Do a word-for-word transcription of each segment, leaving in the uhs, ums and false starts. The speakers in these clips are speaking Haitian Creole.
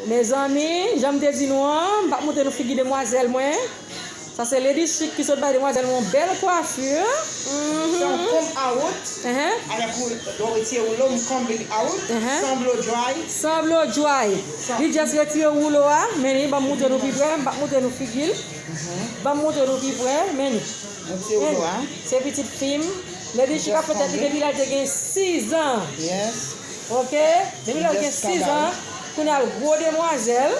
Mezanmi, jan m te di nou an, m p ap montre nou figi demwazèl mwen. Sa se Lady Chic ki sot bay demwazèl mwen yon bèl kwafi. Se yon comb out Enhen. Avèk ou, lè w retire woulo, m comb it out Enhen. San blow dry. San blow dry. Li just retire woulo a, men li ban m montre nou pi pre, m p ap montre nou figi l. Ban m montre nou pi pre, men li. Retire woulo a. Se pitit fi m. Lady Chic ap fè tèt li depi lè l te gen sis an. Yes. Ok? Depi lè l gen sis an, kounye a l gwo demwazèl.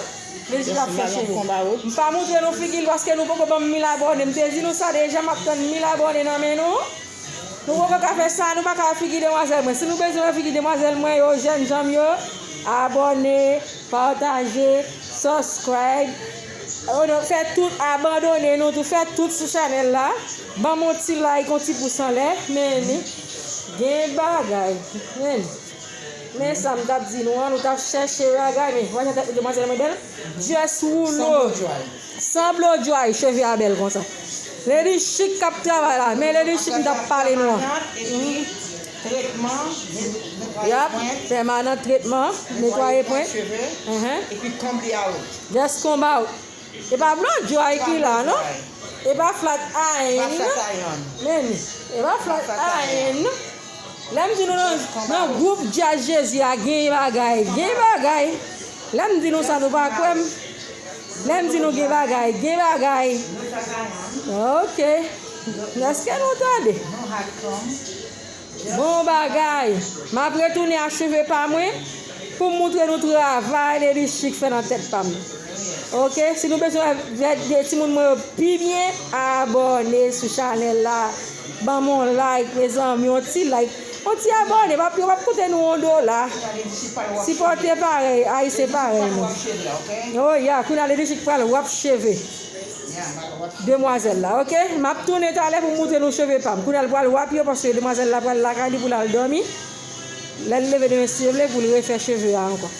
Lady Chic ap fè cheve. M pa montre nou figi l paske nou poko ban m mil abòne. M te di nou sa deja, m ap tann mil abòne nan men nou. Nou poko ka fè sa, nou pa ka wè figi demwazèl mwen. Si nou bezwen wè figi demwazèl mwen yo, jènjan m yo, abòne, pataje, subscribe. Oh non, fè tout, abandone nou tou, fè tout sou chanèl la. Ban m yon ti like, yon ti pous anlè, men ni. Gen bagay, men ni. Men sa m t ap di nou an, nou t ap chèche bagay, men wè jan tèt demwazèl mwen bèl. Just woulo. San blow dry, cheve a bèl konsa. Lady Chic k ap travay la, men Lady Chic m t ap pale nou an. Pèmanan, epi tretman, netwaye Yap, pwent, pèmanan, tretman, netwaye pwent. Cheve, Enhen. Epi comb li out. Just comb out. E pa blow dry ki la, non? E pa flat iron. Pa flat iron. Men, e pa flat iron. Lè m di nou nan, nan gwoup Djaz Jezi a, gen bagay, gen bagay. Lè m di nou sa, nou pa kwè m. Lè m di nou gen bagay, gen bagay. Ok. Èske nou tande? Bon bagay. M ap retounen ak cheve pa mwen pou m montre nou travay Lady Chic fè nan tèt pa m. Ok, si nou bezwen wè de timoun mwen yo pi byen, abòne sou chanèl la. Ban m yon like, mezanmi, yon ti like. Yon ti abòne, p ap, yo p ap koute nou yon dola. Sipòte parèy, ayisyen parèy nou. Oh ya, kounye a Lady Chic pral wap cheve demwazèl la, ok? M ap tounen talè pou m montre nou cheve pa m. Kounye a l pral wap yo paske demwazèl la pral lakay li pou l al dòmi. Lè l leve demen, si Dye vle, pou l refè cheve a ankò.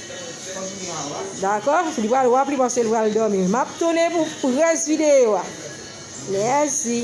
Dakò? Li pral wap li paske l pral dòmi. M ap tounen pou, pou rès videyo a. Mèsi.